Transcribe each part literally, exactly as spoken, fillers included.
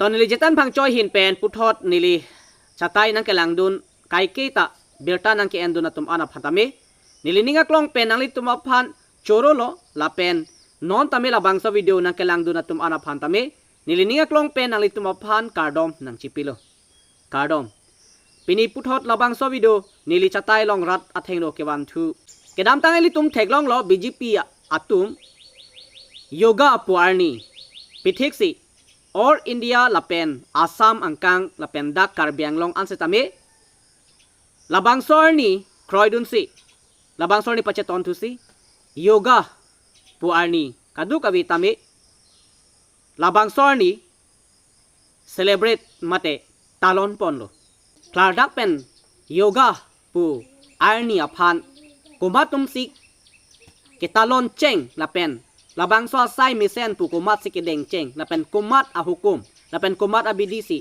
To neli Jetan Phangcho ahin pen puthot neli chatai nangkelangdun, kaike ta birta nangke-endun atum an aphan tame, neli ning aklong pen nanglitum aphan chorolo lapen non tame labangso video nangkelangdun atum an aphan tame, neli ning aklong pen nanglitum aphan kardom nangchipilo. Kardom. Pini puthot labangso video neli chatai along rat athengno kevanthu. Kedamtang ilitum theklonglo B J P atum yoga pu arni pithiksi All India lapen Assam angkang lapen dak Karbi Anglong an setame labangso arni kroidunsi, labangso arni pachetonthusi yoga pu arni kadokave tame labangso arni celebrate mate talon ponlo. Klardak pen yoga pu arni aphan komat atumsi ketalon cheng lapen labangso asai mesen pu komatsi kedeng cheng lapen komat ahukum lapen komat abidi si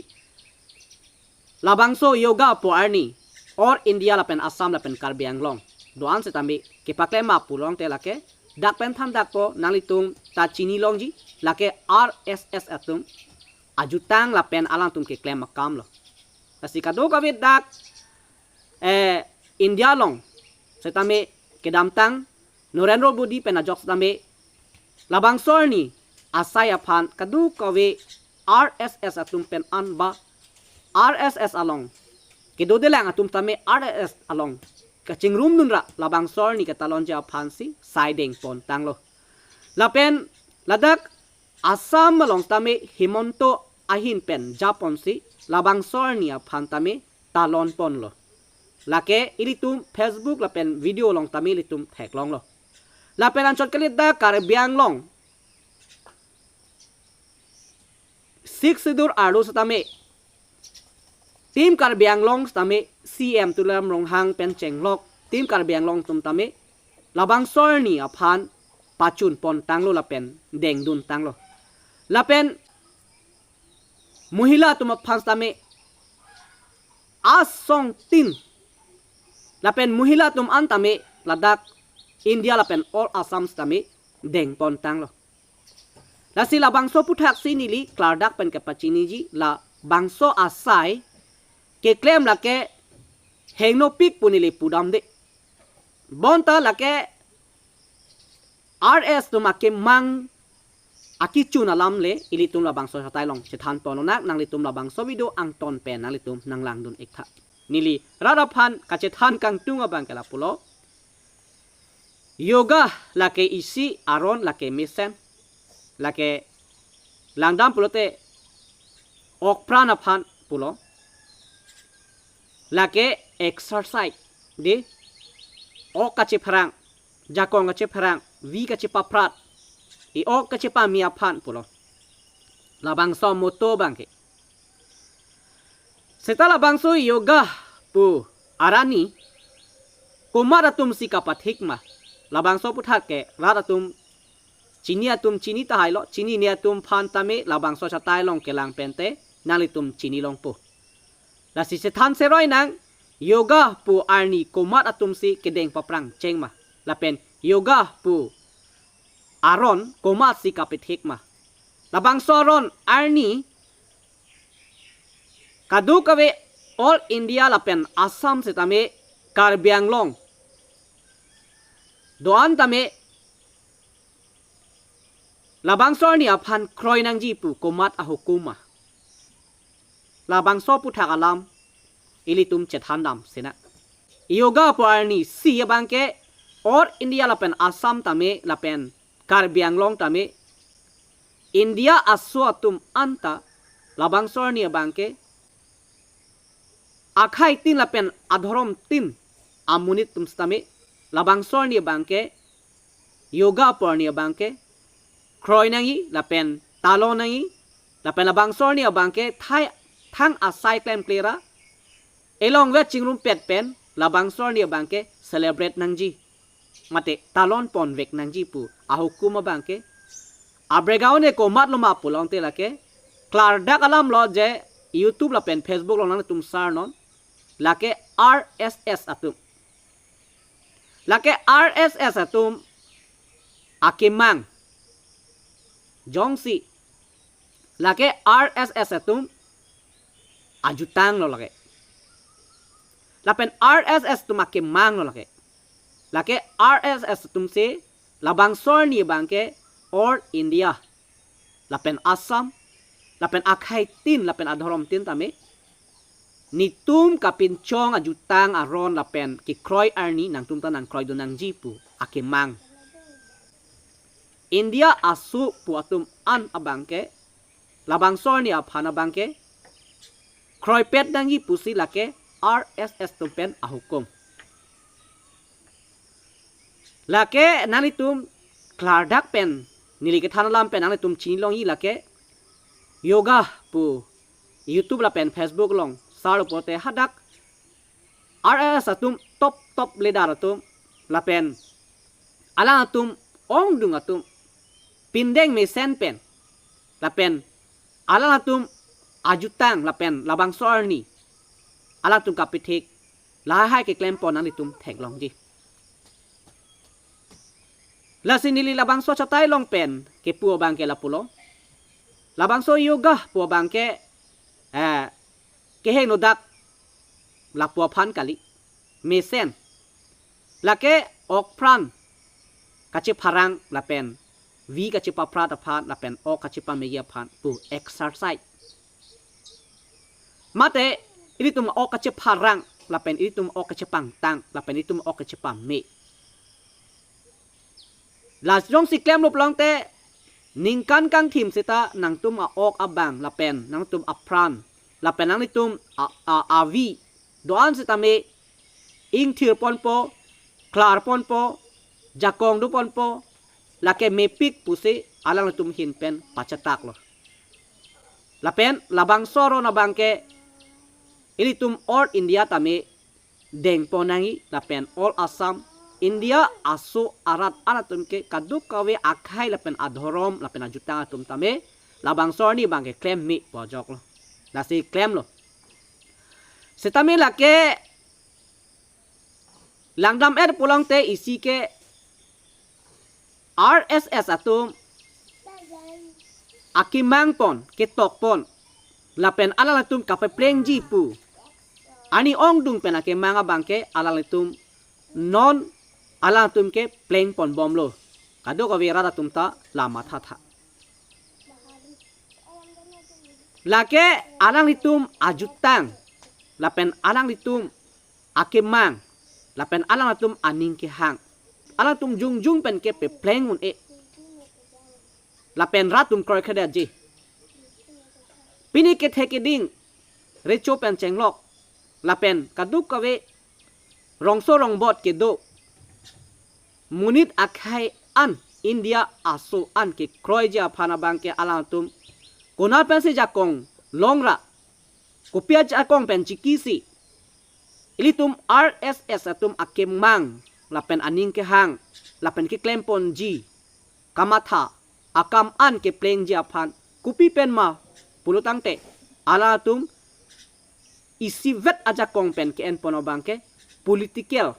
labangso yoga pu arni All India lapen Assam lapen Karbi Anglong do-an setame kepaklem ma pulote lake dak pen thandakpo, nanglitum ta chini longji, lake R S S atum ajutang lapen alangtum keklem akamlo. Lasi kadokave dak eh, India along setame kedamtang Narendra Modi pen ajok setame labangso arni asai aphan kadokave R S S atum pen an ba R S S along kedodelang atum tame R S S along kachingrumdunra labangso arni ketalonji aphansi sai deng pontanglo. Lapen ladak Assam along tame Himanta ahin pen japonsi labangso arni aphan tame talon ponlo. Lake ilitum Facebook lapen video along tame ilitum theklonglo. Lapen anchot kalidet Karbi Anglong Sixth Schedule arlo setame Team Karbi Anglong setame C M Tuliram Ronghang pen chenglok Team Karbi Anglong atum tame labangso arni aphan pachun pontanglo lapen dengduntanglo. Lapen Mohila atum aphan setame asong tin lapen Mohila atum an tame ladak India lapen all Assam setame deng pontanglo. Lasi labangso aputhaksi neli klardak pen kepachiniji, labangso asai keklem lake hengnopik pu neli pudamde. Bonta lake R S atum akemang akichun alam le ilitum labangso chatai along chethan ponlonak, nanglitum labangso video angton pen nanglitum nanglangdun iktha. Neli rat aphan kachethan kangtung abang ke lapulo. Yoga lake isi, aron lake mesen, lake langdam pulote okpran aphan pulo. Lake exercise, de, ok kachepharang, jakong kachepharang, vi kachepaprat, i ok kachepame aphan pulo. Labangso motto abang ke. Seta labangso yoga pu arni komat atumsi kapathik ma? Labangso aputhak ke rat atum chini atum chini tahailo, chinine atum aphan tame labangso chatai along kelang pente nanglitum chini longpo. Lasi chethan seroi nang, yoga pu arni komat atumsi kedeng paprang cheng ma? Lapen yoga pu aron komatsi kapathik ma? Labangso aron arni kadokave all India lapen Assam setame Karbi Anglong do-an tame labangso arni aphan kroi nangji pu komat ahukum ma? Labangso aputhak alam ilitum chethandam sena. Yoga pu arni isi abang ke all India lapen Assam tame lapen Karbi Anglong tame India aso atum anta labangso arni abang ke akhei tin lapen adhorom tin amonit atum setame labangso arni abang ke yoga pu arni abang ke kroi nangji lapen talon nangji lapen labangso arni abang ke thai thang asai klemkle ra elongvet chingrumpet pen labangso arni abang ke celebrate nangji mate talon ponvek nangji pu ahukum abang ke abregaone komatlo ma pulote lake klardak alamlo, je YouTube lapen Facebook along nangtum sarnon, lake R S S atum. Lake R S S atum akemang jongsi Lake R S S atum ajutang lo lake. Lapen R S S atum akemang lo lake. Lake R S S atum si labangso arni abangke All India, lapen Assam, lapen akhei tin, lapen adhorom tin tame, netum kapinchong ajutang aron lapen kekroi arni nangtum ta nangkroidun nangji pu akemang. India aso pu atum an abangke, labangso arni aphan abangke kroipet nangji pusi lake R S S atum pen ahukum. Lake nanglitum klardak pen, neli kethan alam pen nanglitum chinilongji lake, Yoga pu YouTube lapen Facebook along sar pulote hadak R S S atum top top leader atum lapen alangtum ongdung atum pindeng mesen pen lapen alangtum ajutang lapen labangso arni alangtum kapithik lahai keklempon nanglitum theklongji. Lasi neli labangso chatai along pen kepu abangke lapulo. Labangso Yoga pu abangke, eh, kehingno dak lapu aphan kali. Mesen. Lake ok pran kachepharang lapen vi kachepaprat aphan lapen ok kachepameji aphan pu exercise. Mate ilitum ok kachepharang lapen ilitum ok kachepangtang lapen ilitum ok kachepame. Lasi jongsi klemlo pulote ningkan kangthim seta nangtum a-ok abang lapen nangtum apran lapen nanglitum a, a, avi do-an setame ingthir ponpo, klar ponpo, jakong do ponpo, lake mepik pusi alangtum ahin pen pachataklo. Lapen labangso aron abangke ilitum All India tame dengpon nangji lapen All Assam, India aso arat an atum ke kadokave akhei lapen adhorom lapen ajutang atum tame labangso arni abangke klem me pu ajoklo. Lasi klemlo. Setame lake langdam-et pulote isi ke R S S atum akemang pon, ketok pon, lapen alangtum kapeplengji pu arni ongdung pen akemang abangke alangtum non alangtum ke plengpon bomlo. Kadokave rat atum ta la mathatha. Lake alanglitum ajutang lapen alanglitum akemang lapen alangtum aning kehang alangtum jongjong pen kepepleng un-e lapen rat atum kroikredetji. Pini kethe keding recho pen chenglok lapen kadokave rongso rongbot kedo monit akhei an India aso an kekroiji aphan abangke alangtum konat pensi jakong longra, kopi ajakong pen chikisi, ilitum R S S atum akemang lapen aning kehang lapen keklemponji kamatha akam an keplengji aphan kopi pen ma pulo tangte alangtum isivet ajakong pen ke-enpon abangke political,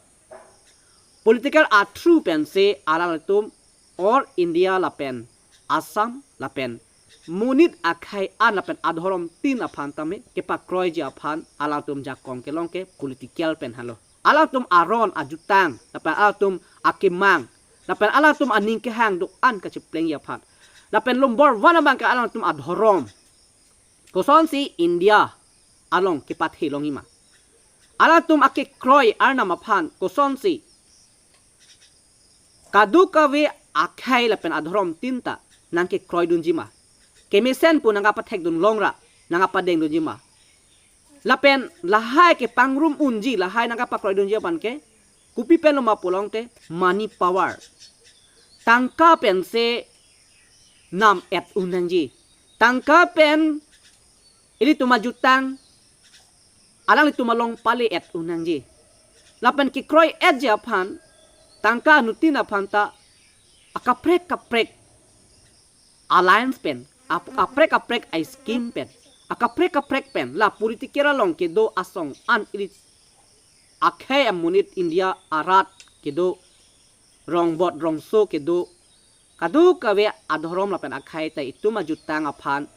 political a-through pensi alangtum All India lapen Assam lapen monit akhei an lapen adhorom tin aphan tame kepakroiji aphan alangtum jakong kelong ke political pen helo. Alangtum aron ajutang lapen alangtum akemang lapen alangtum aning kehang do-an kacheplengji aphan. Lapen lombor van abangke alangtum adhorom kosonsi India along kepathe longji ma? Alangtum akekroi arnam aphan kosonsi kadokave akhei lapen adhorom tin ta nangkekroidunji ma? Kemesen pu nangkapathekdun longra, nangkapadengdunji ma? Lapen lahai kepangrum unji, lahai nangkapakroidunji aphan ke kopi penlo ma pulote money power. Tangka pensi nam et un nangji. Tangka pen ilitum ajutang alanglitum along pale et un nangji. Lapen kekroi-etji aphan tangka anuttin aphan ta akaprek kaprek alliance pen, ap-, kaprek kaprek a-scheme pen, akaprek kaprek pen la political along kedo asong an ili akhei amonit India arat kedo, rongbot rongso kedo, kadokave adhorom lapen akhei ta itum ajutang aphan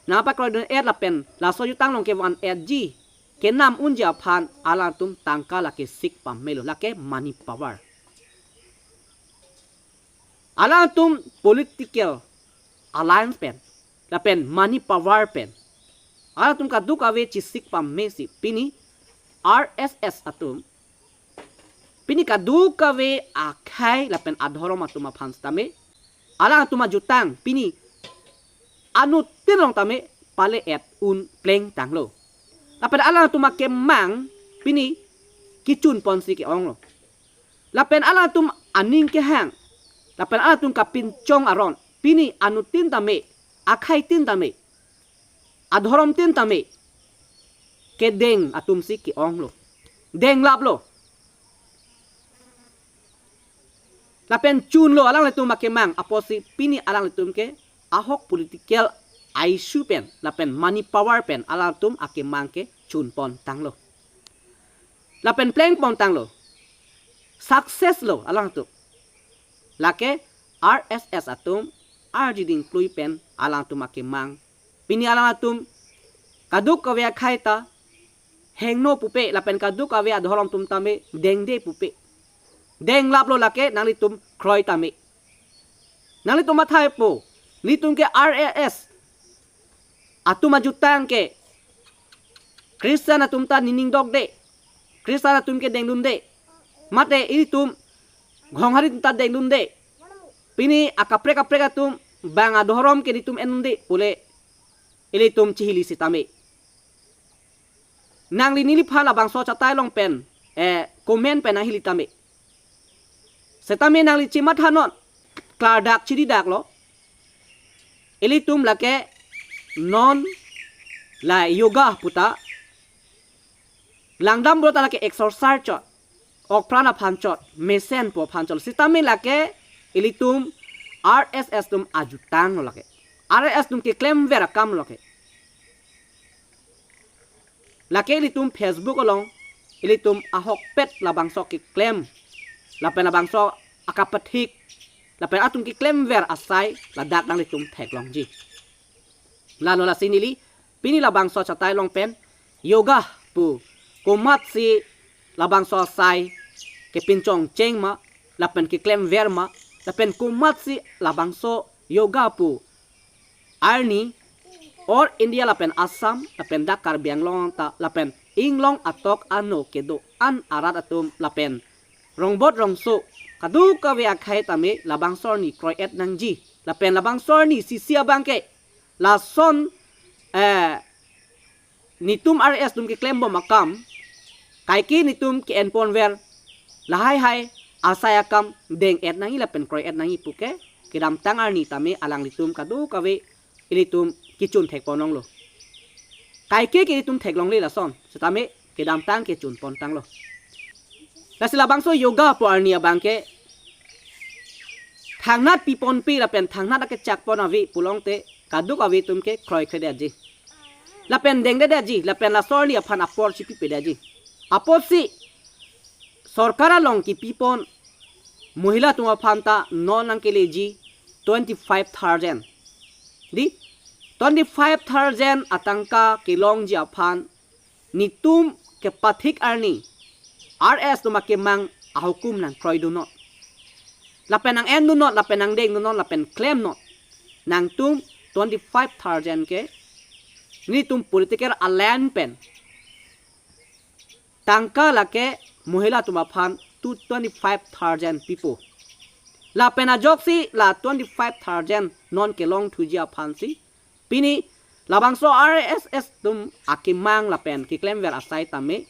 nangpakroidun-et lapen laso jutang along kevan-etji, kenam unji aphan alangtum tangka lake sik pamelo, lake money power. Alangtum political alliance pen lapen money power pen alangtum kadokave chesik pamesi pini R S S atum, pini kadokave akhei lapen adhorom atum aphan sitame alangtum ajutang pini anuttin along tame pale-et un plengtanglo. Lapen alangtum akemang pini kechun ponsi ke-onglo. Lapen alangtum aning kehang, lapen alangtum kapinchong aron pini anuttin tame, akheitin tame, adhoromtin tame kedeng atumsi ke-onglo. Denglaplo. Lapen chunlo alanglitum akemang apotsi pini alanglitum ke ahok political issue pen lapen money power pen alangtum akemang ke chun pontanglo. Lapen pleng pontanglo. Success lo alangtum. Lake R S S atum arjiding klui pen alangtum akemang. Pini alangtum kadokave akhei ta hengno pupe, lapen kadokave adhorom atum tame dengde pupe. Denglaplo lake nanglitum kroi tame. Nanglitum mathaipo, nelitum ke R S S atum ajutang ke Christian atum ta nining dokde, Christian atum ke dengdunde, mate ilitum Ghonghari atum ta dengdunde, pini akaprek kaprek atum bang adhorom ke nelitum endunde pule ilitum chihili sitame. Nangli neliphan labangso chatai along pen, eh, comment pen nanghili tame. Setame nangli chimathanon, klardak chiridaklo. Ilitum lake non la yoga puta langdam pulo ta lake exercise chot, okpran aphan chot, mesenpo aphan chot. Sitame lake ilitum R S S atum ajutanglo lake. R S S atum keklemver akamlo lake. Lake ilitum Facebook along ilitum ahokpet labangso keklem, lapen labangso akapathik, lapen atum keklemver asai ladak nanglitum theklongji. Lalo lasi neli pini labangso chatai along pen yoga pu komatsi labangso asai kepinchongcheng ma, lapen keklemver ma, lapen komatsi labangso yoga pu arni all India lapen Assam lapen dak Karbi Anglong ta lapen inglong atok ano kedo-an arat atum lapen rongbot rongso kadokave akhei tame labangso arni kroi-et nangji, lapen labangso arni sisi abangke lason, eh, netum R S S atum keklembom akam, kaike netum ke-enponver, lahai hai asai akam deng-et nangji lapen kroi-et nangji puke kedamtang arni tame alanglitum kadokave ilitum kechun thekponlonglo. Kaike ke ilitum theklongle lason, setame kedamtang kechun pontanglo. Lasi labangso yoga pu arni abangke thangnat piponpe lapen thangnat akechakpon ave pulote kadokave atum ke kroikredetji, lapen dengdedetji, lapen laso arni aphan apor chipipedetji. Apotsi sorkar along kipipon mohila atum aphan ta non nangkeleji twenty five thousand. Di, twenty five thousand atangka kelongji aphan netum kepathik arni R S S atum akemang ahukum nangkroidunnon, lapen nang-endunnon, lapen nangdengdunnon, lapen klemnon. Nangtum twenty five thousand ke netum political alliance pen tangka lake mohila atum aphan tu twenty five thousand pipo. Lapen ajoksi la twenty five thousand non kelongthuji aphansi pini labangso R S S atum akemang lapen keklemver asai tame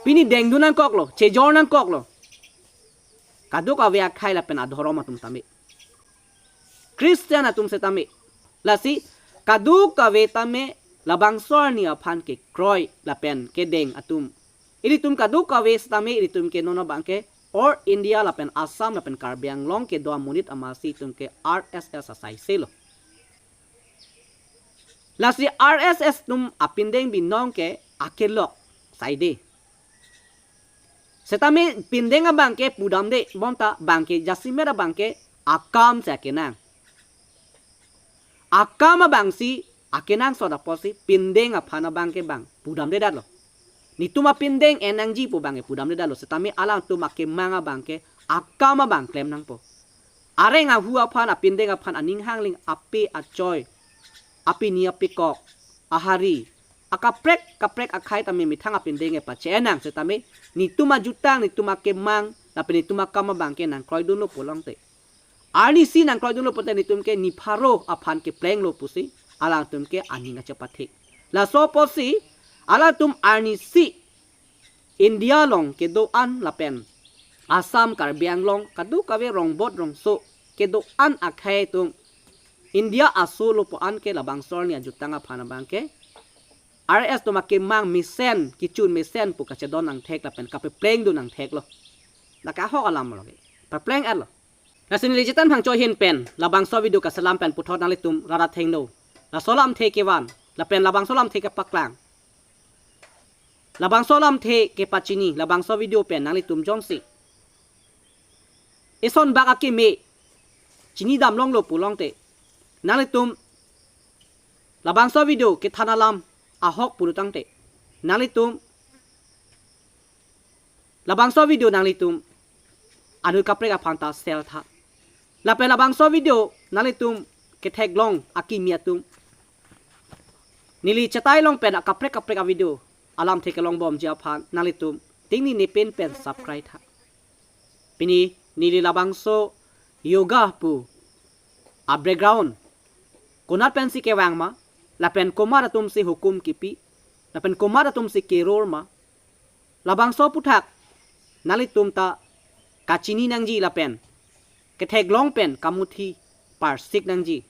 pini dengdun nangkoklo, chejor nangkoklo. Kadokave akhei lapen adhorom atum tame, Christian atum setame. Lasi kadokave tame labangso arni aphan kekroi lapen kedeng atum, ilitum kadokave setame ilitum ke non abangke all India lapen Assam lapen Karbi Anglong kedo amonit amatsi itum ke R S S asai selo. Lasi R S S atum apindeng binong ke akelok saide. Setame pindeng abangke pudamde, bonta bangke jasemet abangke akam si akenang. akam abangsi akenangsot apotsi pindeng aphan abangke bang pudamdedetlo. Netum apindeng en nangji pu bang pudamdedetlo. Setame alangtum akemang abangke akam abang klem nangpo. Areng ahu aphan, apindeng aphan, aning hangling, ape achoi, apini apekok, ahari, akaprek kaprek akhei tame methang apindeng ke pache-en nang. Setame netum ajutang, netum akemang, lapen netum akam abangke nangkroidunlo pulote, arnisi nangkroidunlo pulote netum ke ne pharo aphan keplenglo pusi alangtum ke aning kachepathik. Laso apotsi alangtum arnisi India along kedo-an lapen Assam, Karbi Anglong, kadokave rongbot rongso kedo-an akhei atum India aso lo pu-an ke labangso arni ajutang aphan abangke R S atum akemang mesen, kechun mesen pu kachedon nangthek lapen kapeplengdun nangtheklo. Lake ahok alam lo ke. Pepleng-etlo. Lasi neli Jitan Phangcho ahin pen labangso video kaselam pen puthot nanglitum rat athengno, laso alamthe kevan lapen labangso alamthe kepaklang, labangso alamthe kepachini, labangso video pen nanglitum jongsi eson bak akeme chinidam longlo pulote, nanglitum labangso video kethan alam ahok pulo tangte, nanglitum labangso video nanglitum anut kaprek aphan ta share tha. Lapen labangso video nanglitum ketheklong akimi atum, neli chetai long pen akaprek kaprek avideo alamthe kelongbomji aphan nanglitum tingni nepin pen subscribe tha. Pini neli labangso yoga pu a-background konat pensi kevang ma, lapen komat atumsi hukum kipi, lapen komat atumsi keror ma, labangso aphuthak nanglitum ta kachini nangji lapen ketheklong pen kamuthi parsik nangji.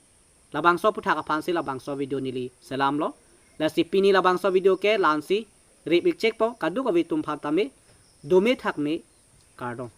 Labangso aphuthak aphansi labangso video neli selamlo. Lasi pini labangso video ke la-ansi rip-ikchekpo, kadokave atum aphan tame dome thakme, kardom.